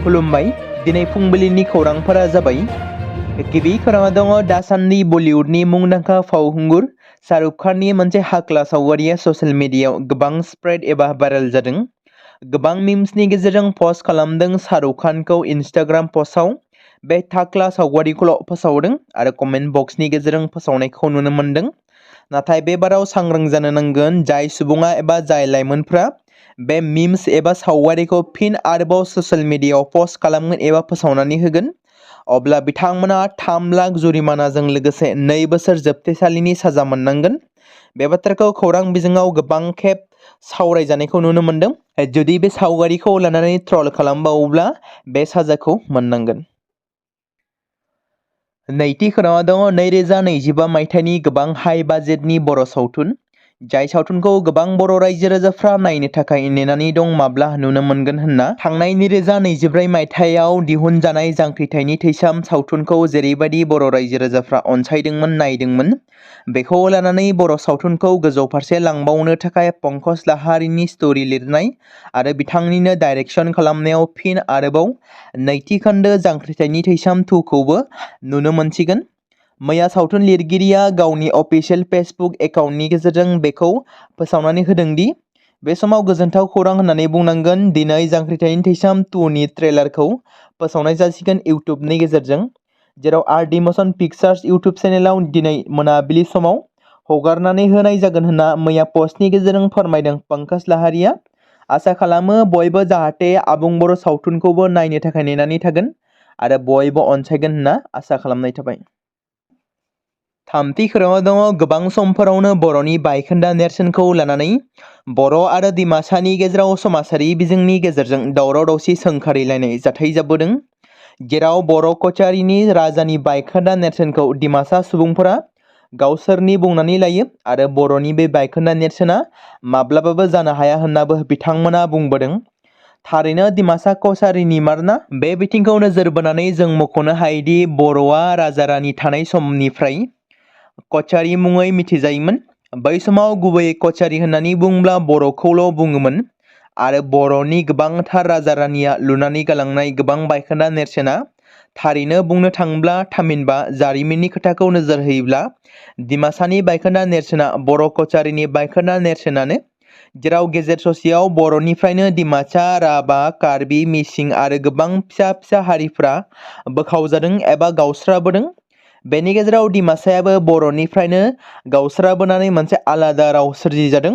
खुलुमबाय दिनै फुंबिलिनि खौरांफोरा जाबाय गिबि खौराङा दङ दासान्दि बलिउडनि मुंदांखा फावखुंगुर शाहरुख खाननि मोनसे हाख्ला सावगारिया ससियेल मिडियायाव गोबां स्प्रेड एबा भाइरेल जादों। गोबां मिम्सनि गेजेरजों पस्ट खालामदों शाहरुख खानखौ इन्स्टाग्राम पस्टआव बे थाख्ला सावगारिखौल' फोसावदों आरो कमेन्ट बक्सनि गेजेरजों फोसावनायखौ नुनो मोन्दों। नाथाय बे बाराव सांग्रां जानो नांगोन जाय सुबुङा एबा जाय लाइमोनफ्रा बे मिम्स एबा सावगारिखौ फिन आरोबाव ससियेल मिडियायाव पस्ट खालामगोन एबा फोसावनानै होगोन अब्ला बिथांमोना 3 लाख जुरिमानाजों लोगोसे 2 बोसोर जोबथेसालिनि साजा मोननांगोन। बे बाथ्राखौ खौरां बिजोङाव गोबां खेब सावरायजानायखौ नुनो मोन्दों। जुदि बे सावगारिखौ लानानै ट्रल खालामबावोब्ला बे साजाखौ मोननांगोन। नैथि खौराङा दङ 2025 मायथाइनि गोबां हाई बाजेटनि बर' सावथुन जाय सावथुनखौ गोबां बर' रायजो राजाफ्रा नायनो थाखाय नेनानै दं माब्ला नुनो मोनगोन होनना। थांनाय 2024 मायथाइयाव दिहुनजानाय जांख्रिथायनि थैसाम सावथुनखौ जेरैबायदि बर' रायजो राजाफ्रा अनसायदोंमोन नायदोंमोन बेखौ लानानै बर' सावथुनखौ गोजौ फारसे लांबावनो थाखाय पंकज लाहारीनि स्ट'रि लिरनाय आरो बिथांनिनो डाइरेक्सन खालामनायाव फिन आरोबाव नैथि खोन्दो जांख्रिथायनि थैसाम 2 खौबो नुनो मोनसिगोन। मैया सावथुन लिरगिरिया गावनि अफिशियेल फेसबुक एकाउन्टनि गेजेरजों बेखौ फोसावनानै होदों दि बे समाव गोजोनथाव खौरां होननानै बुंनांगोन दिनै जांख्रिथायनि थैसाम 2 नि ट्रेलारखौ फोसावनाय जासिगोन इउटुबनि गेजेरजों जेराव आरडि मशन पिक्चार्स इउटुब चेनेलाव दिनै मोनाबिलि समाव हगारनानै होनाय जागोन होनना मैया पस्टनि गेजेरजों फोरमायदों पंकज लाहारीया। आसा खालामो बयबो जाहाथे आबुं बर' सावथुनखौबो नायनो थाखाय नेनानै थागोन आरो बयबो अनसायगोन होनना आसा खालामनाय थाबाय। थामथि खौराङाव दङ गोबां समफोरावनो बर'नि बायखोन्दा नेरसोनखौ लानानै बर' आरो डिमासानि गेजेराव समाजारि बिजोंनि गेजेरजों दावराव दावसि सोंखारिलायनाय जाथाय जाबोदों जेराव बर' कचारिनि राजानि बायखोन्दा नेरसोनखौ डिमासा सुबुंफोरा गावसोरनि बुंनानै लायो आरो बर'नि बे बायखोन्दा नेरसोना माब्लाबाबो जानो हाया होननाबो बिथांमोना बुंबोदों। थारैनो डिमासा कचारिनि मारना बे बिथिंखौ नोजोर बोनानै जों मख'नो हायोदि बर'आ राजा रानि थानाय समनिफ्राय कचारी मुङै मिथिजायोमोन। बै समाव गुबैयै कचारी होननानै बुंब्ला बर'खौल' बुङोमोन आरो बर'नि गोबांथार राजा रानिया लुनानै गालांनाय गोबां बायखोन्दा नेरसोना थारैनो बुंनो थाङोब्ला थामहिनबा जारिमिननि खोथाखौ नोजोर होयोब्ला डिमासानि बायखोन्दा नेरसोना बर' कचारीनि बायखोन्दा नेरसोनानो जेराव गेजेर ससेयाव बर'निफ्रायनो डिमासा राभा कार्बि मिसिं आरो गोबां फिसा फिसा हारिफ्रा बोखावजादों एबा गावस्राबोदों। बेनि गेजेराव डिमासायाबो बर'निफ्रायनो गावस्राबोनानै मोनसे आलादा राव सोरजिजादों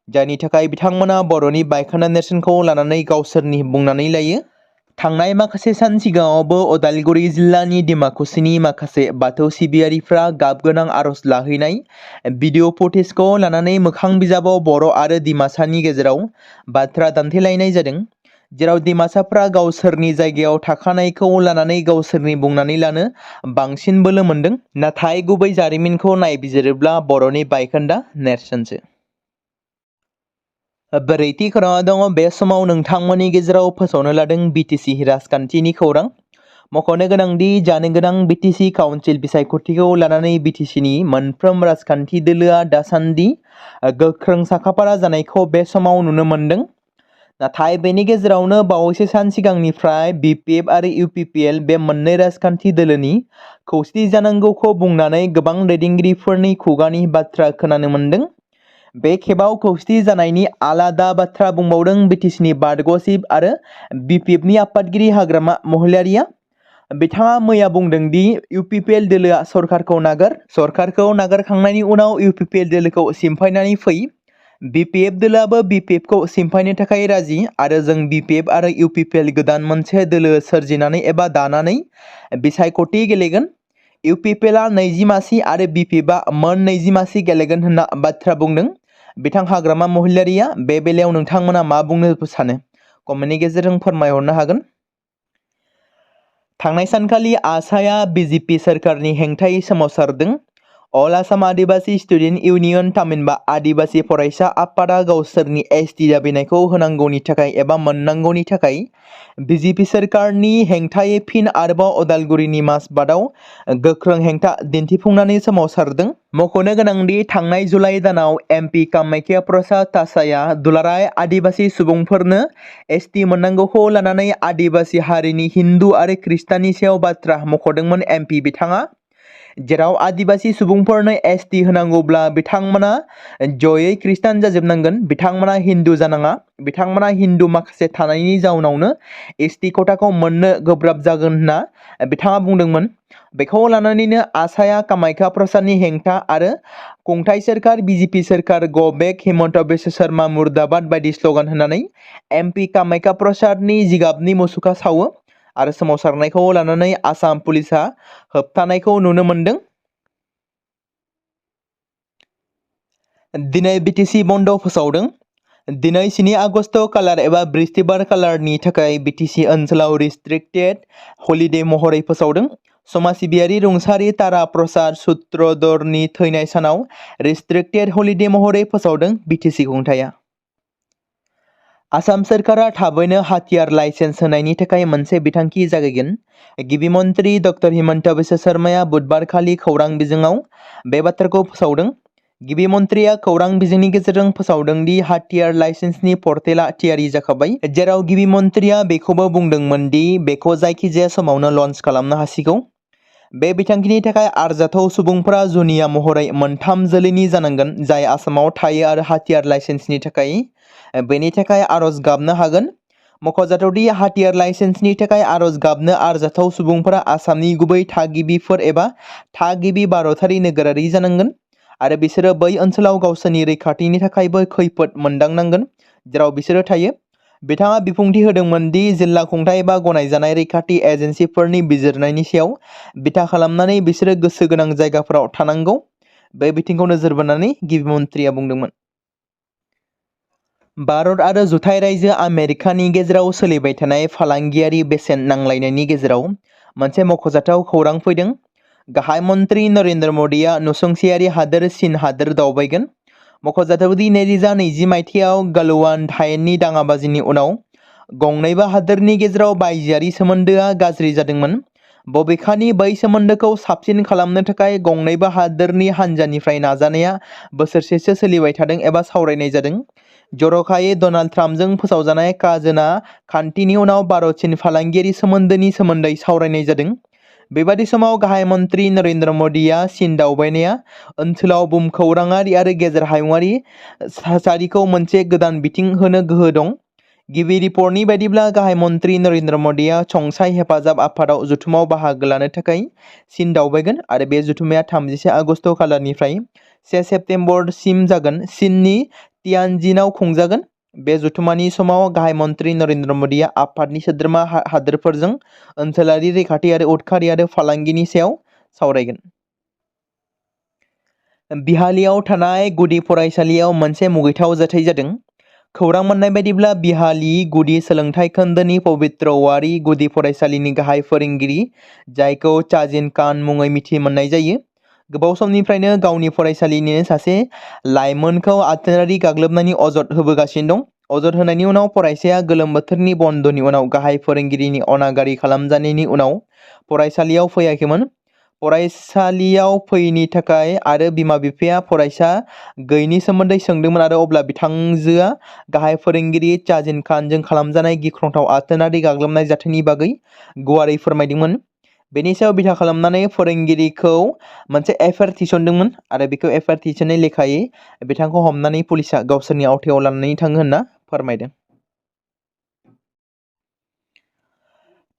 जायनि थाखाय बिथांमोना बर'नि बायखोन्दा नेरसोनखौ लानानै गावसोरनि बुंनानै लायो। थांनाय माखासे सान सिगाङावबो अदालगुरि जिल्लानि डिमाकुसिनि माखासे बाथौ सिबियारिफ्रा गाबगोनां आर'ज लाहैनाय भिडिअ फुटेजखौ लानानै मोखां बिजाबाव बर' आरो डिमासानि गेजेराव बाथ्रा दान्थेलायनाय जादों जेराव डिमासाफ्रा गावसोरनि जायगायाव थाखानायखौ लानानै गावसोरनि बुंनानै लानो बांसिन बोलो मोन्दों नाथाय गुबै जारिमिनखौ नायबिजिरोब्ला बर'नि बायखोन्दा नेरसोनसो। ब्रैथि खौराङा दङ बे समाव नोंथांमोननि गेजेराव फोसावनो लादों बिटिसि राजखान्थिनि खौरां। मख'नो गोनांदि जानो गोनां बिटिसि काउन्सिल बिसायख'थिखौ लानानै बिटिसिनि मोनफ्रोम राजखान्थि दोलोआ दासान्दि गोख्रों साखाफारा जानायखौ बे समाव नुनो मोन्दों। नाथाय बेनि गेजेरावनो बावैसो सान सिगांनिफ्राय बिपिएफ आरो इउपिपिएल बे मोननै राजखान्थि दोलोनि खौसेथि जानांगौखौ बुंनानै गोबां दैदेनगिरिफोरनि खुगानि बाथ्रा खोनानो मोन्दों। बे खेबाव खौसेथि जानायनि आलादा बाथ्रा बुंबावदों बिटिसिनि बारग' चिफ आरो बिपिएफनि आफादगिरि हाग्रामा महिलारिया। बिथाङा मैया बुंदों दि इउपिपिएल दोलोआ सरकारखौ नागारखांनायनि उनाव इउपिपिएल दोलोखौ सिमफायनानै फै। बिपिएफ दोलोआबो बिपिएफखौ सिमफायनो थाखाय राजि आरो जों बिपिएफ आरो इउपिपिएल गोदान मोनसे दोलो सोरजिनानै एबा दानानै बिसायख'थि गेलेगोन। इउपिपिएलआ 20 मासि आरो बिपिएफआ मोन 20 मासि गेलेगोन होनना बाथ्रा बुंदों बिथां हाग्रामा महिलारिया। बे बेलायाव नोंथांमोना मा बुंनो सानो कमेन्टनि गेजेरजों फोरमायहरनो हागोन। थांनाय सानखालि आसाया बिजेपि सोरखारनि हेंथायै सोमावसारदों अल आसाम आदिबासि स्टुडेन्ट इउनियन थामहिनबा आदिबासि फरायसा आफादा गावसोरनि एसटि दाबिनायखौ होनांगौनि थाखाय एबा मोननांगौनि थाखाय बिजेपि सोरखारनि हेंथायै फिन आरोबाव उदालगुरिनि माजबादआव गोख्रों हेंथा दिन्थिफुंनानै सोमावसारदों। मख'नो गोनांदि थांनाय जुलाइ दानाव एमपि कामाख्या प्रसाद तासाया दुलाराय आदिबासि सुबुंफोरनो एसटि मोननांगौखौ लानानै आदिबासि हारिनि हिन्दु आरो ख्रिस्टाननि सायाव बाथ्रा मख'दोंमोन। एमपि बिथाङा जेराव आदिबासि सुबुंफोरनो एसटि होनांगौब्ला बिथांमोना जयै ख्रिस्टान जाजोबनांगोन, बिथांमोना हिन्दु जानाङा, बिथांमोना हिन्दु माखासे थानायनि जाउनावनो एसटि खथाखौ मोननो गोब्राब जागोन होनना बिथाङा बुंदोंमोन। बेखौ लानानैनो आसाया कामाख्या प्रसादनि हेंथा आरो खुंथाय सोरखार बिजेपि सोरखार गो बेक हिमन्त बिश्व शर्मा मुर्दाबाद बायदि स्लगान होनानै एमपि कामाख्या प्रसादनि जिगाबनि मुसुखा सावो आरो सोमावसारनायखौ लानानै आसाम पुलिसआ होबथानायखौ नुनो मोनदों। दिनै बिटिसि बन्द फोसावदों। दिनै 7 आगस्ट कालार एबा बृहस्पतिबार कालारनि थाखाय बिटिसि ओनसोलाव रिस्ट्रिक्टेड हलिडे महरै फोसावदों। समाज सिबियारि रुंसारि तारा प्रसाद सूत्रधरनि थैनाय सानाव रिस्ट्रिक्टेड हलिडे महरै फोसावदों बिटिसि खुंथाया। आसाम सोरखारा थाबैनो हाथियार लाइसेन्स होनायनि थाखाय मोनसे बिथांखि जागायगोन। गिबि मन्त्रि डक्टर हिमन्त बिश्व शर्माया बुधबारखालि खौरां बिजोङाव बे बाथ्राखौ फोसावदों। गिबि मन्थ्रिया खौरां बिजोंनि गेजेरजों फोसावदों दि हाथियार लाइसेन्सनि पर्टेला थियारि जाखाबाय, जेराव गिबि मन्थ्रिया बेखौबो बुंदोंमोन दि बेखौ जायखिजाया समावनो लन्च खालामनो हासिगौ। बे बिथांखिनि थाखाय आरजाथाव सुबुंफोरा जुनिया महरै मोनथाम जोलैनि जानांगोन जाय आसामाव थायो आरो हाथियार लाइसेन्सनि थाखाय बेनि थाखाय आरज गाबनो हागोन। मख'जाथावदि हाथियार लाइसेन्सनि थाखाय आरज गाबनो आरजाथाव सुबुंफोरा आसामनि गुबै थागिबिफोर एबा थागिबि भारतारि नोगोरारि जानांगोन आरो बिसोरो बै ओनसोलाव गावसोरनि रैखाथिनि थाखायबो खैफोद मोनदांनांगोन जेराव बिसोरो थायो। बिथाङा बिबुंथि होदोंमोन दि जिल्ला खुंथाय एबा गनायजानाय रैखाथि एजेन्सिफोरनि बिजिरनायनि सायाव बिथा खालामनानै बिसोरो गोसो गोनां जायगाफोराव थानांगौ। बे बिथिंखौ नोजोर बोनानै गिबि मन्थ्रिया बुंदोंमोन। भारत आरो जुथाइ रायजो आमेरिकानि गेजेराव सोलिबाय थानाय फालांगियारि बेसेन नांलायनायनि गेजेराव मोनसे मख'जाथाव खौरां फैदों। गाहाय मन्त्रि नरेन्द्र मदिया नसुंसेयारि हादोर चीन हादोर दावबायगोन। मख'जाथावदि 2020 मायथाइयाव गालवान हायेननि दाङाबाजिनि उनाव गंनैबो हादोरनि गेजेराव बायजोआरि सोमोन्दोआ गाज्रि जादोंमोन। बबेखानि बै सोमोन्दोखौ साबसिन खालामनो थाखाय गंनैबो हादोरनि हान्जानिफ्राय नाजानाया बोसोरसेसो सोलिबाय थादों एबा सावरायनाय जादों। जर'खायै डनाल्ड ट्राम्पजों फोसावजानाय खाजोना खान्थिनि उनाव भारत चीन फालांगियारि सोमोन्दोनि सोमोन्दै सावरायनाय जादों। बेबादि समाव गाहाय मन्त्रि नरेन्द्र मदिया चीन दावबायनाया ओनसोलाव भुमखौराङारि आरो गेजेर हायुंआरि थासारिखौ मोनसे गोदान बिथिं होनो गोहो दं। गिबि रिपर्टनि बायदिब्ला गाहाय मन्त्रि नरेन्द्र मदिया चंसाई हेफाजाब आफादाव जथुमाव बाहागो लानो थाखाय चीन दावबायगोन आरो बे जथुमाया 31 आगस्ट खालारनिफ्राय 1 सेप्तेम्बरसिम जागोन। चीननि तियानजिनाव खुंजागोन। बे जथुमानि समाव गाहाय मन्त्रि नरेन्द्र मदिया आफादनि सोद्रोमा हादोरफोरजों ओनसोलारि रैखाथि आरो उदखारि आरो फालांगिनि सायाव सावरायगोन। बिहालीयाव थानाय गुदि फरायसालियाव मोनसे मुगैथाव जाथाय जादों। खौरां मोननाय बायदिब्ला बिहाली गुदि सोलोंथाइ खोन्दोनि पवित्र औवारी गुदि फरायसालिनि गाहाय फोरोंगिरि, जायखौ चाजिन खान मुङै मिथि मोननाय जायो, गोबाव समनिफ्रायनो गावनि फरायसालिनिनो सासे लाइमोनखौ आथोनारि गाग्लोबनायनि अजद होबोगासिनो दं। अजद होनायनि उनाव फरायसाया गोलोम बोथोरनि बन्दनि उनाव गाहाय फोरोंगिरिनि अनागारि खालामजानायनि उनाव फरायसालियाव फैयाखैमोन। फरायसालियाव फैयैनि थाखाय आरो बिमा बिफाया फरायसा गैयैनि सोमोन्दै सोंदोंमोन आरो अब्ला बिथांजोआ गाहाय फोरोंगिरि चाजिन खानजों खालामजानाय गिख्रंथाव आथोनारि गाग्लोबनाय जाथायनि बागै गुवारै फोरमायदोंमोन। बेनि सायाव बिथा खालामनानै फोरोंगिरिखौ मोनसे एफआइआर थिसनदोंमोन आरो बेखौ एफआइआर थिसननाय लेखायै बिथांखौ हमनानै पुलिसआ गावसोरनि आवथायाव लानानै थाङो होनना फोरमायदों।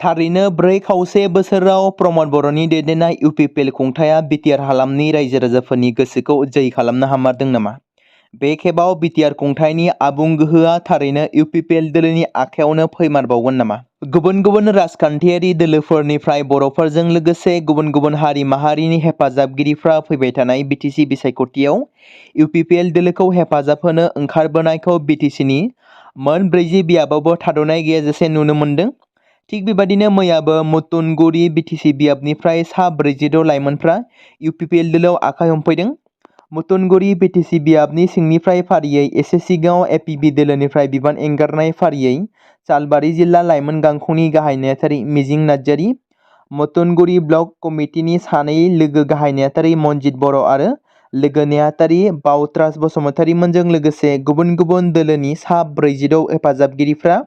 थारैनो 4.5 बोसोराव प्रमद बर'नि दैदेननाय इउपिपिएल खुंथाया बिटिआर हालामनि रायजो राजाफोरनि गोसोखौ जै खालामनो हामारदों नामा? बे खेबाव बिटिआर खुंथायनि आबुं गोहोआ थारैनो इउपिपिएल दोलोनि आखायावनो फैमारबावगोन नामा? गुबुन गुबुन राजखान्थियारि दोलोफोरनिफ्राय बर'फोरजों लोगोसे गुबुन गुबुन हारि माहारिनि हेफाजाबगिरिफ्रा फैबाय थानाय बिटिसि बिसायख'थियाव इउपिपिएल दोलोखौ हेफाजाब होनो ओंखारबोनायखौ बिटिसिनि मोन 40 बियाबावबो थाद'नाय गैयाजासे नुनो मोन्दों। थिग बेबादिनो मैयाबो मुतुनगुरि बिटिसि बियाबनिफ्राय सा 46 लाइमोनफ्रा इउपिपिएल दोलोआव आखाइ हमफैदों। मुतुनगुरि बिटिसि बियाबनि सिंनिफ्राय फारियै एसे सिगाङाव एपिबि दोलोनिफ्राय बिबान एंगारनाय फारियै सालबारि जिल्ला लाइमोन गांखंनि गाहाय नेहाथारि मिजिं नार्जारि, मुतुनगुरि ब्लक कमिटिनि सानै लोगो गाहाय नेहाथारि मनजित बर' आरो लोगो नेहाथारि बावत्रास बसुमतारिमोनजों लोगोसे गुबुन गुबुन दोलोनि सा 46 हेफाजाबगिरिफ्रा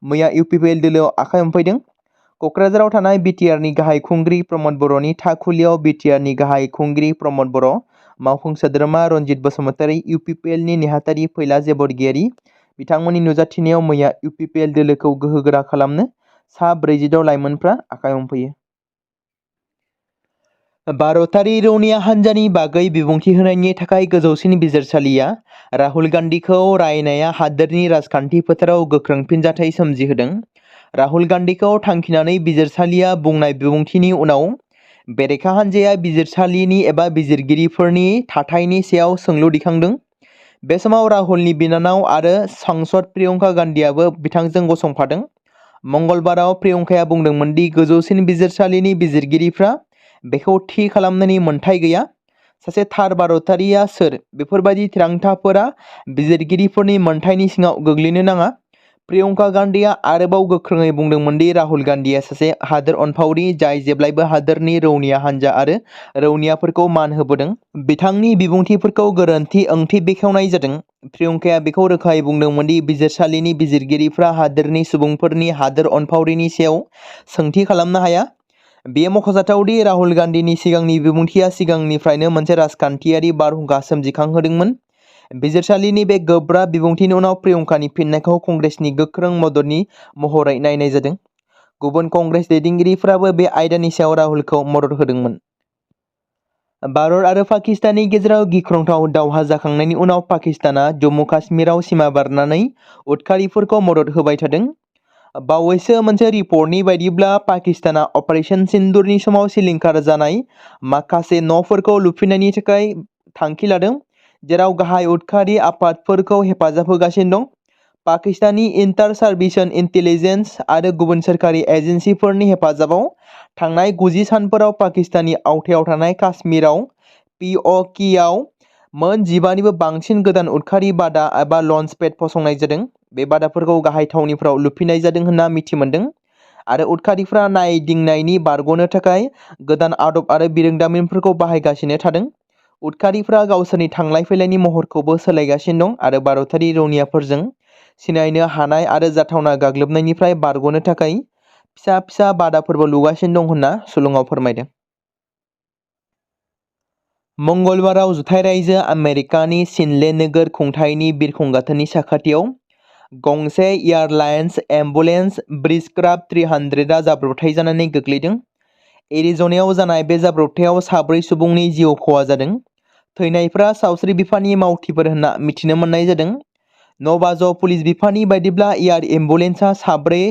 मैया इउपिपिएल दोलोआव आखाइ हमफैदों। क'क्राझाराव थानाय बिटिआरनि गाहाय खुंग्रि प्रमद बर'नि थाखुलियाव बिटिआरनि गाहाय खुंग्रि प्रमद बर', मावफुं सोद्रोमा रनजित बसुमतारि, इउपिपिएलनि नेहाथारि फैलाजे बरगयारि बिथांमोननि नुजाथिनायाव मैया इउपिपिएल दोलोखौ गोहोगोरा खालामनो सा 46 लाइमोनफ्रा आखाइ हमफैयो। भारतारि रौनिया हान्जानि बागै बिबुंथि होनायनि थाखाय गोजौसिन बिजिरसालिया राहुल गान्धीखौ रायनाया हादोरनि राजखान्थि फोथाराव गोख्रों फिनजाथाय सोमजिहोदों। राहुल गान्धीखौ थांखिनानै बिजिरसालिया बुंनाय बिबुंथिनि उनाव बेरेखा हान्जाया बिजिरसालिनि एबा बिजिरगिरिफोरनि थाथायनि सायाव सोंलु दिखांदों। बे समाव राहुलनि बिनानाव आरो सांसद प्रियंका गान्धीआबो बिथांजों गसंफादों। मंगलबाराव प्रियंकाया बुंदोंमोन दि गोजौसिन बिजिरसालिनि बिजिरगिरिफ्रा बेखौ थि खालामनायनि मोन्थाइ गैया। सासे थार भारतारिया सोर, बेफोरबायदि थिरांथाफोरा बिजिरगिरिफोरनि मोन्थाइनि सिङाव गोग्लैनो नाङा। प्रियंका गान्धीआ आरोबाव गोख्रोङै बुंदोंमोन दि राहुल गान्धीआ सासे हादोर अनफावरि जाय जेब्लायबो हादोरनि रौनिया हान्जा आरो रौनियाफोरखौ मान होबोदों। बिथांनि बिबुंथिफोरखौ गोरोन्थि ओंथि बेखेवनाय जादों। प्रियंकाया बेखौ रोखायै बुंदोंमोन दि बिजिरसालिनि बिजिरगिरिफ्रा हादोरनि सुबुंफोरनि हादोर अनफावरिनि सायाव सोंथि खालामनो हाया। बेयो मख'जाथाव दि राहुल गान्धीनि सिगांनि बिबुंथिया सिगांनिफ्रायनो मोनसे राजखान्थियारि बारहुंखा सोमजिखांहोदोंमोन। बिजिरसालिनि बे गोब्राब बिबुंथिनि उनाव प्रियंकानि फिननायखौ कंग्रेसनि गोख्रों मददनि महरै नायनाय जादों। गुबुन कंग्रेस दैदेनगिरिफोराबो बे आयदानि सायाव राहुलखौ मदद होदोंमोन। भारत आरो पाकिस्ताननि गेजेराव गिख्रंथाव दावहा जाखांनायनि उनाव पाकिस्ताना जम्मु काश्मीराव सिमा बारनानै उदखारिफोरखौ मदद होबाय थादों। बावैसो मोनसे रिपर्टनि बायदिब्ला पाकिस्ताना अपारेशन सिन्दुरनि समाव सिलिंखार जानाय माखासे न'फोरखौ लुफिननायनि थाखाय थांखि लादों, जेराव गाहाय उदखारि आफादफोरखौ हेफाजाब होगासिनो दं। पाकिस्ताननि इन्टार सार्भिसन इन्टेलिजेन्स आरो गुबुन सोरखारि एजेन्सिफोरनि हेफाजाबाव थांनाय 90 सानफोराव पाकिस्ताननि आवथायाव थानाय काश्मीराव POKआव मोन 15निबो बांसिन गोदान उदखारि बादा एबा लन्च पेड फसंनाय जादों। बे बादाफोरखौ गाहाय थावनिफोराव लुफिननाय जादों होनना मिथि मोन्दों आरो उदखारिफ्रा नायदिंनायनि बारग'नो थाखाय गोदान आदब आरो बिरोंदामिनफोरखौ बाहायगासिनो थादों। उदखारिफ्रा गावसोरनि थांलाय फैलायनि महरखौबो सोलायगासिनो दं आरो भारतारि रौनियाफोरजों सिनायनो हानाय आरो जाथावना गाग्लोबनायनिफ्राय बारग'नो थाखाय फिसा फिसा बादाफोरबो लुगासिनो दं होनना सुलुङाव फोरमायदों। मंगलबाराव जुथाइ रायजो आमेरिकानि सिनले नोगोर खुंथायनि बिरखं गाथोननि साखाथियाव गंसे एयारलाइन्स एम्बुलेन्स ब्रिजक्राफ्ट 300आ जाब्रबथाय जानानै गोग्लैदों। एरिज'नायाव जानाय बे जाब्रबथायाव 4 सुबुंनि जिउ खहा जादों। थैनायफ्रा सावस्रि बिफाननि मावथिफोर होनना मिथिनो मोननाय जादों। नभाज' पुलिस बिफाननि बायदिब्ला एयार एम्बुलेन्सआ 4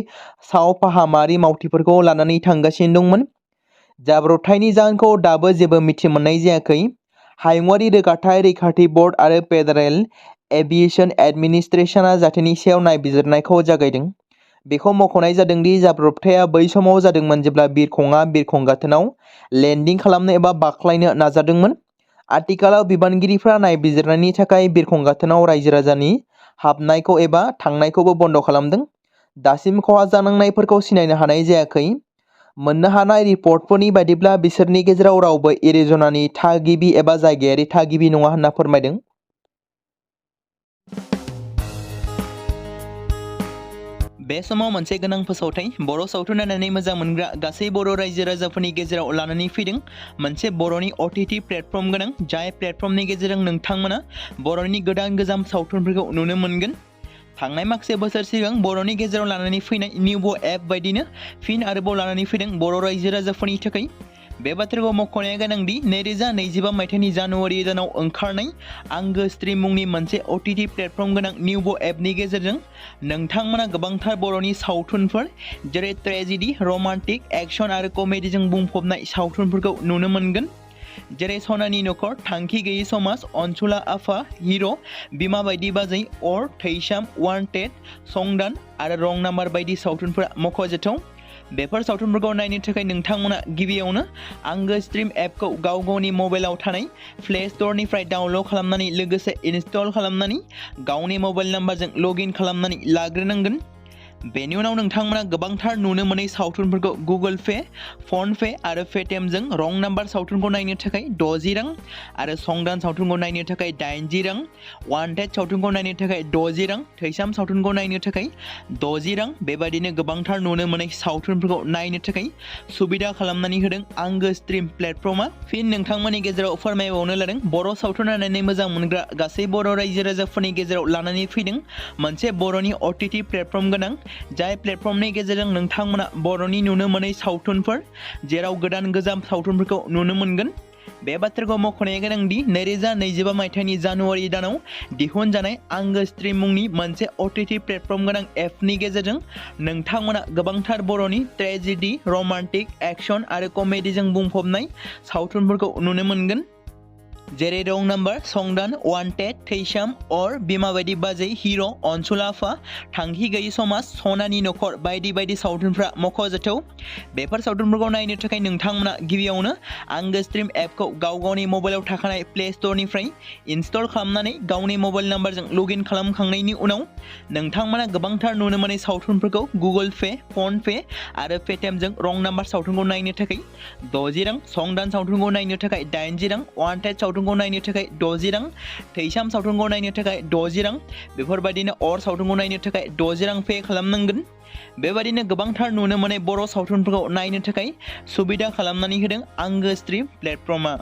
सावफाहामारि मावथिफोरखौ लानानै थांगासिनो दंमोन। जाब्रबथायनि जाहोनखौ दाबो जेबो मिथि मोननाय जायाखै। हायुङारि रोगाथाइ रैखाथि बर्ड आरो फेडारेल एभिएशन एडमिनिस्ट्रेशनआ जाथायनि सायाव नायबिजिरनायखौ जागायदों। बेखौ मख'नाय जादों दि जाब्रबथाया बै समाव जादोंमोन जेब्ला बिरखंआ बिरखं गाथोनाव लेन्डिं खालामनो एबा बाख्लायनो नाजादोंमोन। आथिखालाव बिबानगिरिफ्रा नायबिजिरनायनि थाखाय बिरखं गाथोनाव रायजो राजानि हाबनायखौ एबा थांनायखौबो बन्द' खालामदों। दासिम खहा जानांनायफोरखौ सिनायनो हानाय जायाखै। मोननो हानाय रिपर्टफोरनि बायदिब्ला बिसोरनि गेजेराव रावबो एरिज'नानि थागिबि एबा जायगायारि थागिबि नङा होनना फोरमायदों। बे समाव मोनसे गोनां फोसावथाय बर' सावथुन नायनानै मोजां मोनग्रा गासै बर' रायजो राजाफोरनि गेजेराव लानानै फैदों मोनसे बर'नि OTT प्लेटफर्म गोनां, जाय प्लेटफर्मनि गेजेरजों नोंथांमोना बर'नि गोदान गोजाम सावथुनफोरखौ नुनो मोनगोन। थांनाय माखासे बोसोर सिगां बर'नि गेजेराव लानानै फैनाय निउबो एप बायदिनो फिन आरोबाव लानानै फैदों बर' रायजो राजाफोरनि थाखाय। बे बाथ्राखौ मख'नाया गोनांदि 2025 मायथाइनि जानुवारि दानाव ओंखारनाय आंगो स्ट्रिम मुंनि मोनसे OTT प्लेटफर्म गोनां निउबो एपनि गेजेरजों नोंथांमोना गोबांथार बर'नि सावथुनफोर जेरै ट्रेजेडि, रमान्टिक, एक्सन आरो कमेडिजों बुंफबनाय सावथुनफोरखौ नुनो मोनगोन। जेरै सनानि नखर, थांखि गैयै समाज, अनसुला आफा, हिर', बिमा बायदि बाजै, अर, थैसाम, वान्टेड, संदान आरो रं नाम्बार बायदि सावथुनफोरा मख'जाथाव। बेफोर सावथुनफोरखौ नायनो थाखाय नोंथांमोना गिबियावनो आंगो स्ट्रिम एपखौ गाव गावनि मबाइलाव थानाय प्ले स्ट'रनिफ्राय डाउनल'ड खालामनानै लोगोसे इनस्टल खालामनानै गावनि मबाइल नाम्बारजों लगइन खालामनानै लाग्रोनांगोन। बेनि उनाव नोंथांमोना गोबांथार नुनो मोनै सावथुनफोरखौ गुगोल पे, फन पे आरो पेटिएमजों रं नाम्बार सावथुनखौ नायनो थाखाय 60 रां आरो संदान सावथुनखौ नायनो थाखाय 80 रां, वान्टेड सावथुनखौ नायनो थाखाय 60 रां, थैसाम सावथुनखौ नायनो थाखाय 60 रां बेबायदिनो गोबांथार नुनो मोनै सावथुनफोरखौ नायनो थाखाय सुबिदा खालामनानै होदों आंगो स्ट्रिम प्लेटफर्मआ। फिन नोंथांमोननि गेजेराव फोरमायबावनो लादों बर' सावथुन नायनानै मोजां मोनग्रा गासै बर' रायजो राजाफोरनि गेजेराव लानानै फैदों मोनसे बर'नि OTT प्लेटफर्म गोनां, जाय प्लेटफर्मनि गेजेरजों नोंथांमोना बर'नि नुनो मोनै सावथुनफोर जेराव गोदान गोजाम सावथुनफोरखौ नुनो मोनगोन। बे बाथ्राखौ मख'नाया गोनांदि 2025 मायथाइनि जानुवारि दानाव दिहुनजानाय आंगो स्ट्रिम मुंनि मोनसे OTT प्लेटफर्म गोनां एपनि गेजेरजों नोंथांमोना गोबांथार बर'नि ट्रेजेडि, रमान्टिक, एक्शन आरो कमेडिजों बुंफबनाय सावथुनफोरखौ नुनो मोनगोन। जेरै रं नाम्बार, संदान, वान्टेड, थैसाम, अर, बिमा बायदि बाजै, हिर', अनसुला आफा, थांखि गैयि समाज, सनानि नखर बायदि बायदि सावथुनफ्रा मख'जाथाव। बेफोर सावथुनफोरखौ नायनो थाखाय नोंथांमोना गिबियावनो आंगो स्ट्रिम एपखौ गाव गावनि मबाइलाव थाखानाय प्ले स्ट'रनिफ्राय इनस्टल खालामनानै गावनि मबाइल नाम्बारजों लगइन खालामखांनायनि उनाव नोंथांमोना गोबांथार नुनो मोनै सावथुनफोरखौ गुगोल पे, फन पे आरो पेटिएमजों रं नाम्बार सावथुनखौ नायनो थाखाय 60 रां, संदान सावथुनखौ नायनो थाखाय 80 रां, वान्टेड सावथुनखौ नायनो थाखाय 60 रां, थैसाम सावथुनखौ नायनो थाखाय 60 रां बेफोरबायदिनो अर सावथुनखौ नायनो थाखाय 60 रां पे खालामनांगोन। बेबायदिनो गोबांथार नुनो मोनै बर' सावथुनफोरखौ नायनो थाखाय सुबिदा खालामनानै होदों आंगो स्ट्रिम प्लेटफर्मआ।